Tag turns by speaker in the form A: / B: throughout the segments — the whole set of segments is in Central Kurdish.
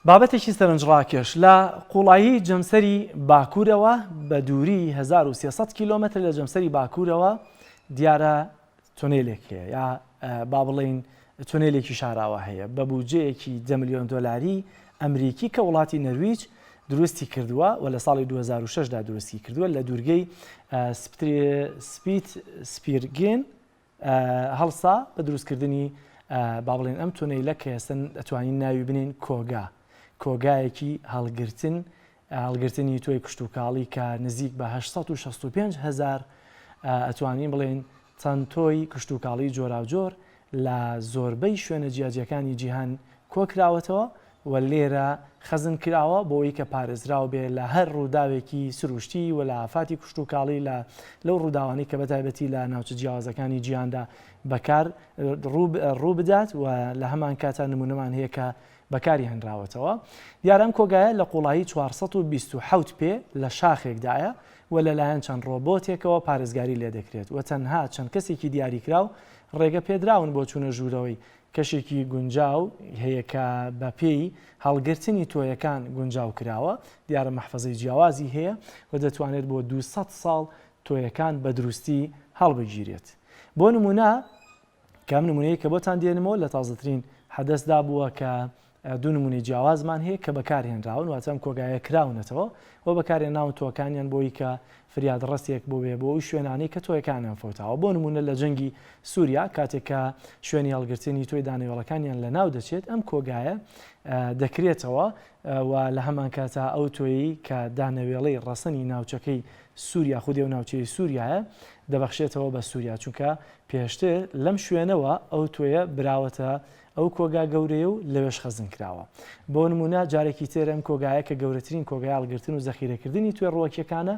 A: بابەتێکی سەرنجڕاکێش، لە قوڵایی جەمسەری باکوورەوە بە دووری 1300 کیلۆمەتر لە جەمسەری باکوورەوە دیارە تونێلێک هەیە یا با بڵێین تونێلێکی شاراوە هەیە بە بودجەیەکی دە ملیۆن دۆلاری ئەمریکی کە وڵاتی نەرویج دروستی کردووە و لە ساڵی 2006 دا دروستی کردووە لە دوورگەی سپیت سپیرگێن هەڵسا بە دروستکردنی با بڵێن ئەم تونەیلە کە ئێستا ئەتوانین ناوی بنین کۆگا کۆگایەکی هەڵگرتن هەڵگرتنی تۆی کشتوکاڵی کە نزیک بە 865 هزار ئەتوانین بڵێن چەند تۆی کشتوکاڵی جۆراوجۆر لە زۆربەی شوێنە جیاجیەکانی جیهان کۆکراوەتەوە و لێرە خەزن کراوە بۆ ئەوەی کە پارێزراو بێ لە هەر ڕووداوێکی سروشتی و لە ئافاتی کشتوکاڵی لە لەو ڕووداوانەی کە بەتایبەتی لە ناوچە جیاوازەکانی جیهاندا بەکار ڕوو بدات و لە هەمان کاتا نمونەمان هەیە کە بەکاری هێنراوەتەوە. دیارە ئەم کۆگایە لە قوڵایی 427 پێ لە شاخێکدایە و لەلایەن چەند ڕۆبۆتێکەوە پارێزگاری لێدەکرێت و تەنها چەند کەسێکی دیاریکراو ڕێگە پێدراون بۆ چوونە ژوورەوەی کەشێکی گونجاو هەیە کە بە پێی هەڵگرتنی تۆیەکان گونجاو کراوە، دیارە مەحفەزەی جیاوازی هەیە و دەتوانێت بۆ 200 ساڵ تۆیەکان بە دروستی هەڵبگیرێت. بۆ نموونە کە ئەم نموونەیە کە بۆتان دێنمەوە لە تازەترین حەدەسدا بووە کە دوو نمونەی جیاوازمان هەیە کە بەکارهێنراون واتە ئەم کۆگایە کراونەتەوە و بەکارهێناون تۆکانیان بۆی کە فریادڕەسێک بۆ بێ بۆ ئەو شوێنانەی کە تۆیەکانیان فەوتاوە بۆ نمونە لە جەنگی سووریا کاتێک کە شوێنی هەڵگرتنی تۆی دانەوێڵەکانیان لە ناو دەچێت ئەم کۆگایە دەکرێتەوە و لە هەمان کاتا ئەو تۆیەی کە دانەوێڵەی ڕەسەنی ناوچەکەی سووریا خودی ئەو ناوچەی سووریایە دەبەخشێتەوە بە سووریا چونکە پێشتر لەم شوێنەوە ئەو تۆیە براوەتە ئەو کۆگا گەورەیە و لەوێش خەزن کراوە. بۆ نموونە جارێکی تر ئەم کۆگایە کە گەورەترین کۆگای هەڵگرتن و زەخیرەکردنی توێ ڕووەکیەکانە،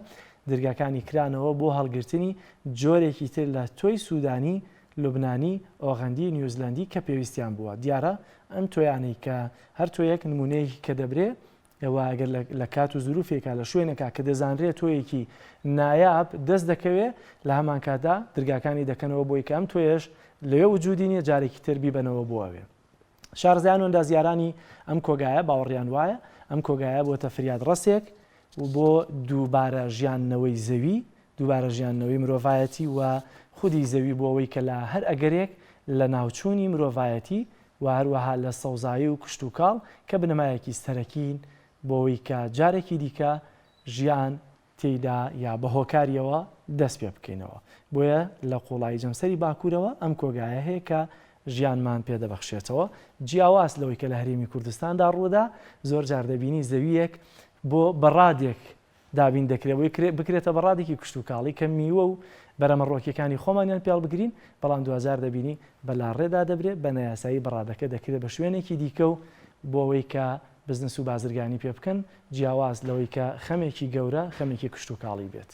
A: درگاکانی کرانەوە بۆ هەڵگرتنی جۆرێکی تر لە تۆی سودانی، لوبنانی، ئۆغەندی، نیوزلەندی کە پێویستیان بووە. دیارە ئەم تۆیانەی کە هەر تۆیەک نموونەیەکی کە دەبرێ و ئەگەر لە کات و زروفێکا لە شوێنێکا کە دەزانرێ تۆیەکی نایاب دەست دەکەوێ لە هەمان کاتدا درگاکانی دەکەنەوە بۆی کە ئەم تۆیەش لەوێ وجودی نییە جارێکی تر بیبەنەوە بۆ ئەوێ. شارەزایان و ئەندازیارانی ئەم کۆگایە باوەڕیان وایە ئەم کۆگایە بۆتە فریادڕەسێک و بۆ دووبارە ژیاندنەوەی زەوی، دووبارە ژیاندنەوەی مرۆڤایەتی و خودی زەوی بۆ ئەوەی کە لە هەر ئەگەرێک لەناوچوونی مرۆڤایەتی و هەروەها لە سەوزایی و کشتوکاڵ کە بنەمایەکی سەرەکین بۆوەی کە جارێکی دیکە ژیان تێیدا یا بە هۆکاریەوە دەست پێ بکەینەوە. بۆیە لە قوڵایی جەمسەری باکوورەوە ئەم کۆگایە هەیە کە ژیانمان پێ دەبەخشێتەوە جیاواز لەوەی کە لە هەرێمی کوردستاندا ڕوودا زۆر جار دەبینی زەوییەک بۆ بەڕادێک دابین دەکرێت بۆی بکرێتە بەڕادێکی کشتوکاڵی کە میوە و بەرەمە ڕۆکیەکانی خۆمانیان پێ هەڵبگرین، بەڵام دواجار دەبینی بە لاڕێدا دەبرێت، بە نایاسایی بەڕادەکە دەکرێت بە شوێنێکی دیکە و بۆ ئەوەی کە بزنس و بازرگانی پێ بکەن، جیاواز لەوەی کە خەمێکی گەورە خەمێکی کشتوکاڵی بێت.